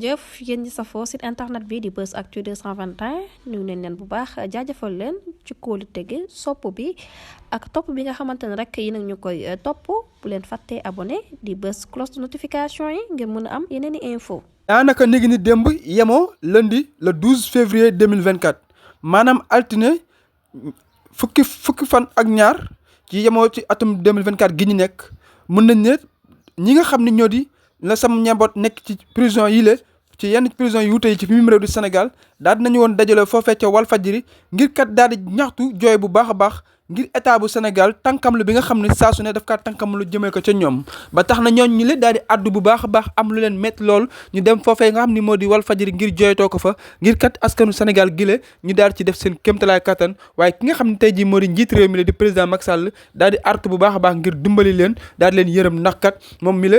jëf yéen ñi safoo site internet bi di Buzz Actu 221 nuyu nañ leen bu baax jaajëfal leen ci kóolu tege sopp bi ak topp bi nga xamante ne rek yi nag ñu koy topp bu leen fàttee abonné di bës cloche de notification yi ngir mën a am yeneen i info daanaka léegi ni démb yemoo lundi le 12 février 2024 maanaam altine fukki fan ak ñaar ci yemoo ci atum 2024 gi ñu nekk mën nañ ne ñi nga xam ne ñoo di la sam ñaboot nekk ci prison yi la ci yenn prison yu wute yi ci mim réew du Sénégal daal dinañu woon dajale foofee ca Walfadjri ngir kat daal di ñaxtu jooy bu baax a baax ngir état bu Sénégal tànkamlu bi nga xam ne saa su ne daf kaa tànkamlu jëmee ko ca ñoom ba tax na ñooñ ñi leen daal di addu bu baax a baax am lu leen métti lool ñu dem foofee nga xam ni moo di Walfadjri ngir jooytoo ko fa ngir kat askanu Sénégal gi la ñu daal ci def seen kéemtalaay kattan waaye ki nga xam ne tey jii moo di njiit réew mi la di président Macky Sall daal di artu bu baax a baax ngir dimbali leen daal di leen yërëm ndax kat moom mi la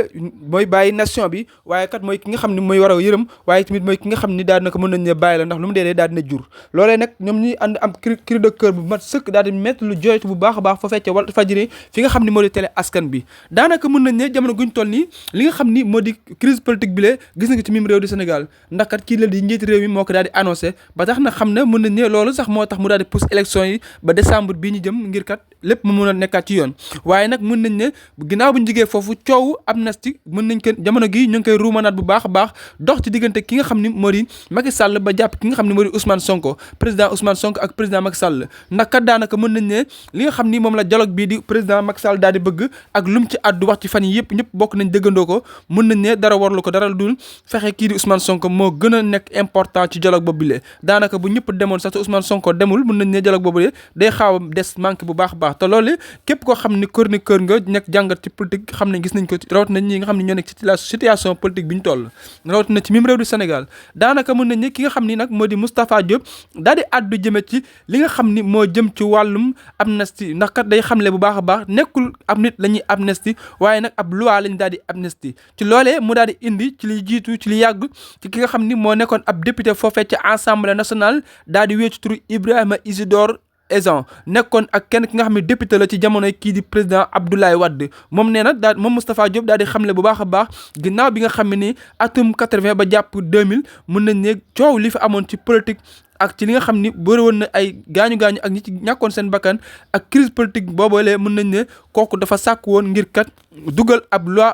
mooy bàyyi nation bi waaye kat mooy ki nga xam ne mooy war a yërëm waaye tamit mooy ki nga xam ni daal na ko mën nañ ne bàyyi la ndax lu mu dee daal dina jur loolee nag ñoom ñuy ànd am cri de cœur bu mat sëkk daal di métti lu jooytu bu baax a baax foofee ca Walfadjri fi nga xam ni moo di télé askan bi daanaka mën nañ ne jamono guñ toll nii li nga xam ni moo di crise politique bi lee gis nga ci mim réew du Sénégal ndax kat kii la di njiit réew mi moo ko daal di annoncé ba tax na xam ne mën nañ ne loolu sax moo tax mu daal di pousse élection yi ba décembre bii ñu jëm ngir kat lépp mu mën a nekkaat ci yoon waaye nag mën nañ ne ginnaaw bu ñu jigee foofu coowu amnistie mën nañ ko jamono gi ñu ngi koy ruumanaat bu baax a baax dox ci diggante ki nga xam ni moo di Macky Sall ba jàpp ki nga xam ne moo di Ousmane Sonko président Ousmane Sonko ak président Macky Sall ndax kat daanaka mën nañ ne li nga xam ni moom la dialogue bii di président Macky Sall daal di bëgg ak lu mu ci àddu wax ci fan yi yëpp ñëpp bokk nañ dëggandoo ko mën nañ ne dara warlu ko dara dul fexe kii di Ousmane Sonko moo gën a nekk important ci dialogue boobu bile daanaka bu ñëpp demoon sax te Ousmane Sonko demul mën nañ ne dialogue boobu day xaaw a des manque bu baax a baax te loolu képp koo xam ni chroniqueur nga nekk jàngat ci politique xam ne gis nañ ko rawat nañ ñi nga xam ne ñoo nekk ci la situation politique bi ñu toll rawat na ci mim réew du Sénégal daanaka mën nañ ne ki nga xam ni nag moo di Moustapha Diop daal di àddu jëme ci li nga xam ni moo jëm ci wàllum amnistie ndax kat day xamle bu baax a baax nekkul ab nit la ñuy amnistie waaye nag ab loi lañ daal di amnistie ci loolee mu daal di indi ci li jiitu ci li yàgg ci ki nga xam ni moo nekkoon ab député foofee ci Assemblée nationale daal di wéecu turu Ibrahima Isidore Ezzan nekkoon ak kenn ki nga xam ne député la ci jamonoy kii di président Abdoulaye Wade moom nee na daal moom Moustapha Diop daal di xamle bu baax a baax ginnaaw bi nga xam ne ni atum 80 ba jàpp 2000 mun nañ ne coow li fi amoon ci politique ak ci li nga xam ni bëri woon na ay gaañu-gaañu ak ñi ci ñàkkoon seen bakkan ak crise politique boobalee mën nañ ne kooku dafa sàkk woon ngir kat dugal ab loi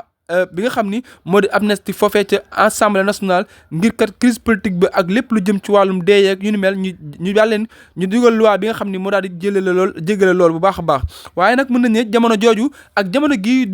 bi nga xam ni moo di amnistie foofee ca Assemblée nationale ngir kat crise politique bi ak lépp lu jëm ci wàllum dee ak yu ni mel ñu daal leen ñu dugal loi bi nga xam ni moo daal di jégale lool bu baax a baax waaye nag mën nañ ne jamono jooju ak jamono gii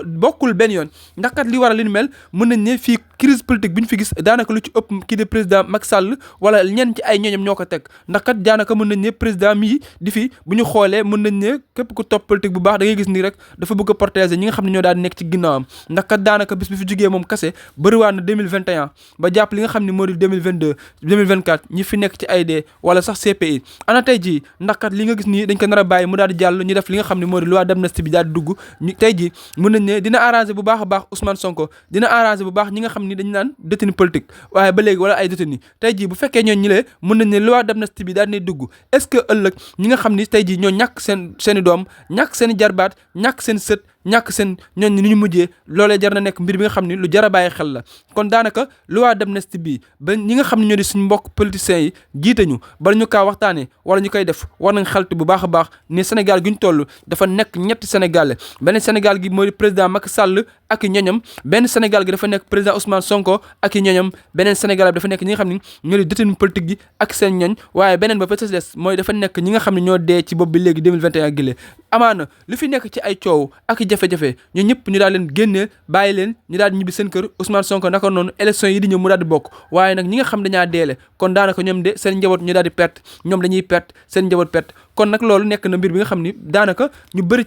bokkul benn yoon ndax kat li waral li ni mel mën nañ ne fii crise politique bi ñu fi gis daanaka lu ci ëpp kii di président Macky Sall wala ñenn ci ay ñooñam ñoo ko teg ndax kat daanaka mën nañ ne président mii di fi bu ñu xoolee mën nañ ne képp ku topp politique bu baax da ngay gis ni rek dafa bëgg a protéger ñi nga xam ne ñoo daal di nekk ci ginnaawam ndax kat daanaka bis bi fi jógee moom kase bëriwaat na 2021 ba jàpp li nga xam ne moo di 2022 2024 ñi fi nekk ci AID wala sax CPI ana tey jii ndax kat li nga gis nii dañ ko nar a bàyyi mu daal di jàll ñu def li nga xam ne moo di loi d'amnistie bi daal di dugg ñu tey jii mën nañ ne dina arranger bu baax a baax Ousmane Sonko dina arranger bu baax ñi nga xam ni dañ naan détenu politique waaye ba léegi wala ay détenu tey jii bu fekkee ñoon ñi lee mën nañ ne loi d'amnistie bi daal di dugg est-ce que ëllëg ñi nga xam ni tey jii ñoo ñàkk seen i doom ñàkk seen i jarbaat ñàkk seen sët ñàkk seen ñooñ ni ñu mujjee loolee jar na nekk mbir bi nga xam ne lu jar a bàyyi xel la kon daanaka loi d'amnistie bi ba ñi nga xam ne ñoo di suñ mbokk politiciens yi jiite ñu bala ñu kaa waxtaanee wala ñu koy def war nañ xeltu bu baax a baax ni Sénégal gi ñu toll dafa nekk ñetti Sénégal benn Sénégal gi moo di président Macky Sall ak i ñoñam benn Sénégal gi dafa nekk président Ousmane Sonko ak i ñoñam beneen Sénégal bi dafa nekk ñi nga xam ne ñoo di détenu politique gi ak seen ñoñ waaye beneen ba fa des mooy dafa nekk ñi nga xam ne ñoo dee ci bopp bi léegi 2021 gi amaana lu fi nekk ci ay coow ak jafe-jafe ñu ñëpp ñu daal leen génnee bàyyi leen ñu daal di ñibbi seen kër Ousmane Sonko naka noonu élection yi di ñëw mu daal di bokk waaye nag ñi nga xam dañaa deele kon daanaka ñoom de seen njaboot ñu daal di perte ñoom dañuy perte seen njaboot perte kon nag loolu nekk na mbir bi nga xam ni daanaka ñu bëri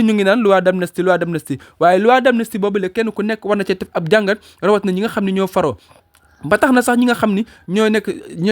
ñu ngi naan loi d'amnistie waaye loi d'amnistie boobu la kenn ku nekk war na ci def ab jàngat rawat na ñi nga xam ne ñoo faroo ba tax na sax ñi nga xam ni ñoo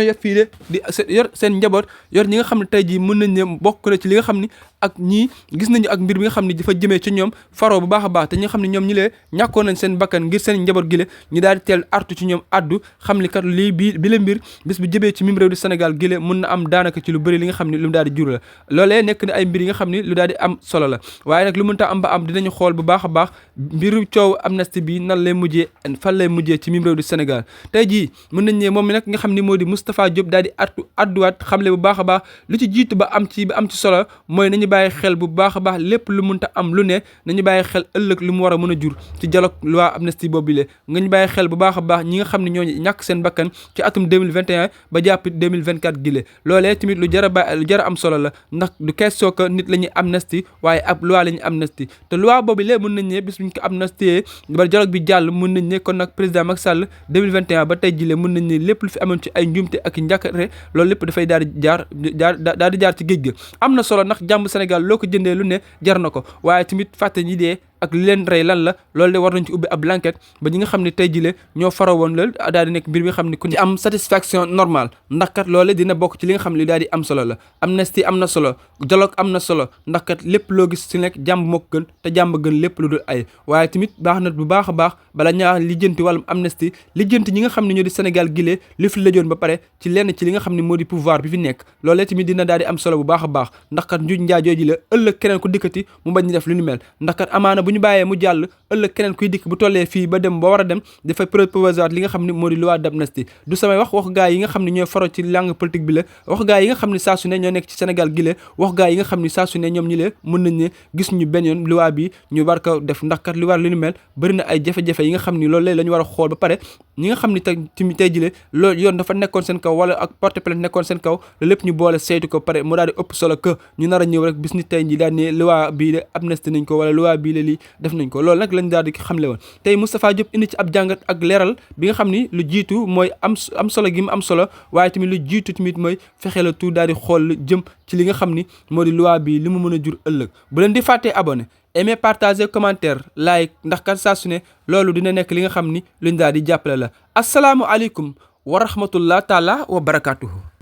yor fii de di yor seen njaboot yor ñi nga xam ne tey jii mën nañ ne bokk na ci li nga xam ni ak ñii gis nañu ak mbir bi nga xam ne dafa jëmee ci ñoom faroo bu baax a baax te ñi nga xam ne ñoom ñi lee ñàkkoon nañ seen bakkan ngir seen njaboot gi le ñu daal di teel artu ci ñoom addu xam ni kat lii bi la mbir bis bu jëmee ci mim réew di Sénégal gi le mun na am daanaka ci lu bëri li nga xam ne lu mu daal di jur la loolee nekk na ay mbir yi nga xam ne lu daal di am solo la waaye nag lu mënta am ba am dinañu xool bu baax a baax mbiru coow amnistie bi nan lay mujjee fan lay mujjee ci mim réew di Sénégal tey jii mën nañ ne moom mi nag nga xam ne moo di Moustapha Diop daal di adduwaat xamle bu baax a baax lu ci jiitu ba am ci solo mooy nañu bàyyi xel bu baax a baax lépp lu mënta am lu ne nañu bàyyi xel ëllëg lu mu war a mën a jur ci dialogue loi amnistie boobu le nga ñu bàyyi xel bu baax a baax ñi nga xam ne ñoo ñàkk seen bakkan ci atum 2021 ba jàpp 2024 gi le loolee tamit lu jar a am solo la ndax du question que nit la ñuy amnistie waaye ab loi la ñuy amnistie te loi boobu le mën nañ ne bis buñ ko amnistie ba dialogue bi jàll mën nañ ne kon nag président Macky Sall 2021 ba tey ji le mën nañ ne lépp lu fi amoon ci ay njuumte ak njàkkare loolu lépp dafay daal di jaar ci géej ga am na solo ndax jàmm Sénégal loo ko jëndee lu ne jar na ko waaye tamit fàtte ñi dee ak li leen rey lan la loolu de war nañ ci ubbi ab enquête ba ñi nga xam ne tey jile ñoo farawoon loolu daal di nekk mbir bi nga xam ne ku ci am satisfaction normale ndax kat loole dina bokk ci li nga xam ne li daal di am solo la amnistie am na solo dialogue am na solo ndax kat lépp loo gis si nekk jàmm moo ko gën te jàmm gën lépp lu dul ay waaye tamit baax na bu baax a baax bala ñaa lijjanti wàllum amnistie lijjanti ñi nga xam ne ñoo di Sénégal gile li fi lëjoon ba pare ci lenn ci li nga xam ne moo di pouvoir bi fi nekk loolee tamit dina daal di am solo bu baax a baax ndax kat njuuj njaajoo ji la ëllëg keneen ku dikkati mu bañ ñu def lu ñu mel ndax kat amaana bu ñu bàyyee mu jàll ëllëg keneen kuy dikk bu tollee fii ba dem ba war a dem dafay proposer li nga xam ne moo di loi d'amnistie du samay wax gaa yi nga xam ne ñooy faro ci langue politique bi la wax gaa yi nga xam ne saa su ne ñoo nekk ci Sénégal gi la wax gaa yi nga xam ne saa su ne ñoom ñi lee mën nañ ne gis ñu benn yoon loi bi ñu war ko def ndax kat li war li ñu mel bëri na ay jafe-jafe yi nga xam ni loolu la ñu war a xool ba pare ñi nga xam ne tey jile loolu yoon dafa nekkoon seen kaw wala ak porte plainte nekkoon seen kaw loolu lépp ñu boole saytu ko pare mu daal di ëpp solo que ñu nar a ñëw rek bis ni tey ji daal ne loi bii la amnistie nañ ko wala loi bii la lii def nañ ko loolu nag lañ daal di xamle woon tey Moustapha Diop indi ci ab jàngat ak leeral bi nga xam ni lu jiitu mooy am solo gi mu am solo waaye tamit lu jiitu tamit mooy fexe la tout daal di xool jëm ci li nga xam ni moo di loi bi li mu mën a jur ëllëg bu leen di fàttee abonné aimer partager commentaire like ndax kat saa su ne loolu dina nekk li nga xam ni luñ daal di jàppale la asalaamualeykum wa rahmatullah taala wa barakatuhu